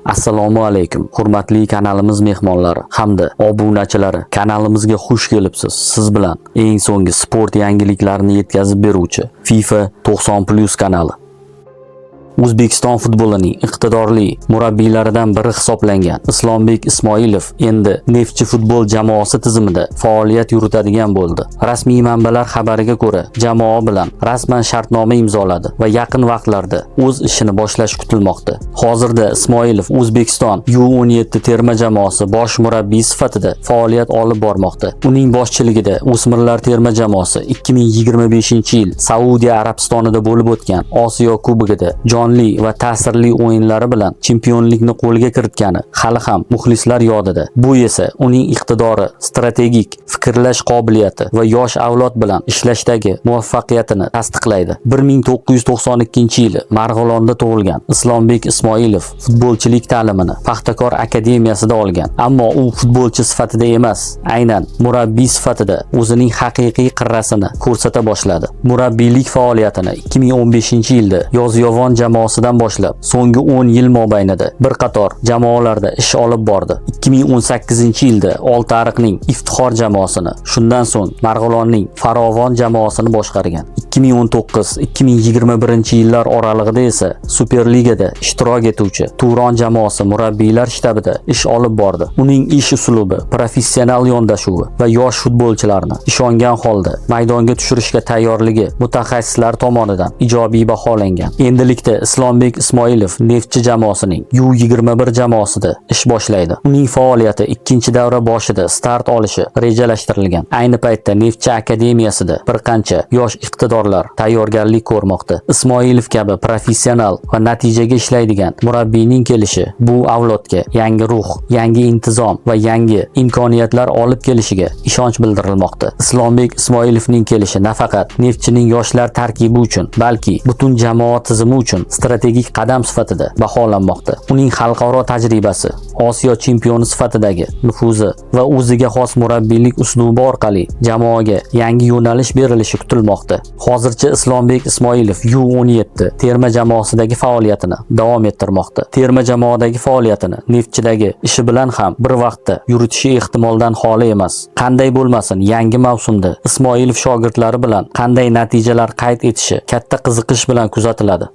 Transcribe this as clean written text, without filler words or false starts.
Assalomu alaykum, hurmatli kanalimiz mehmonlari hamda obunachilari. Kanalimizga xush kelibsiz. Siz bilan eng so'nggi sport yangiliklarini yetkazib beruvchi FIFA 90+ kanali. O'zbekiston futbolining iqtidorli murabbiylaridan biri hisoblangan Islombek Ismoilov endi Neftchi futbol jamoasi tizimida faoliyat yuritadigan bo'ldi. Rasmiy manbalar xabariga ko'ra, jamoa bilan rasman shartnoma imzoladi va yaqin vaqtlarda o'z ishini boshlashi kutilmoqda. Hozirda Ismoilov O'zbekiston U17 terma jamoasi bosh murabbiyi sifatida faoliyat olib bormoqda. Uning boshchiligida o'smirlar terma jamoasi 2025-yil Saudiya Arabistonida bo'lib o'tgan Osiyo Kubogida jonli va ta'sirli o'yinlari bilan chempionlikni qo'lga kiritgani hali ham muxlislar yodida. Bu esa uning iqtidori, strategik fikrlash qobiliyati va yosh avlod bilan ishlashdagi muvaffaqiyatini tasdiqlaydi. 1992-yili Marg'ilonda tug'ilgan Islombek Ismoilov futbolchilik ta'limini Paxtakor akademiyasida olgan. Ammo u futbolchi sifatida emas, aynan murabbiy sifatida o'zining haqiqiy qirrasini ko'rsata boshladi. Murabbiylik faoliyatini 2015-yilda Yozyovon jamoasidan boshlab, so'nggi 10 yil mobaynida bir qator jamoalarda ish olib bordi. 2018-yilda Oltiariqning Iftixor jamoasini, shundan so'ng Marg'ilonning Farovon jamoasini boshqargan. 2019-2021 yillar oralig'ida esa Superligada ishtirok etuvchi Turon jamoasi murabbiylar shtabida ish olib bordi. Uning ish uslubi, professional yondashuvi va yosh futbolchilarni ishongan holda maydonga tushirishga tayyorligi mutaxassislar tomonidan ijobiy baholangan. Endilikda Islombek Ismoilov Neftchi jamoasining U21 jamoasida ish boshlaydi. Uning faoliyati ikkinchi davra boshida start olishi rejalashtirilgan. Ayni paytda Neftchi akademiyasida bir qancha yosh iqtidorlar tayyorgarlik ko'rmoqda. Ismoilov kabi professional va natijaga ishlaydigan murabbiyning kelishi bu avlodga yangi ruh, yangi intizom va yangi imkoniyatlar olib kelishiga ishonch bildirilmoqda. Islombek Ismoilovning kelishi nafaqat Neftchining yoshlar tarkibi uchun, balki butun jamoa tizimi uchun strategik qadam sifatida baholanmoqda. Uning xalqaro tajribasi, Osiyo chempioni sifatidagi nufuzi va o'ziga xos murabbiylik uslubi orqali jamoaga yangi yo'nalish berilishi kutilmoqda. Hozircha Islombek Ismoilov U17 terma jamoasidagi faoliyatini davom ettirmoqda. Terma jamoadagi faoliyatini Neftchidagi ishi bilan ham bir vaqtda yuritishi ehtimoldan xoli emas. Qanday bo'lmasin, yangi mavsumda Ismoilov shogirdlari bilan qanday natijalar qayd etishi katta qiziqish bilan kuzatiladi.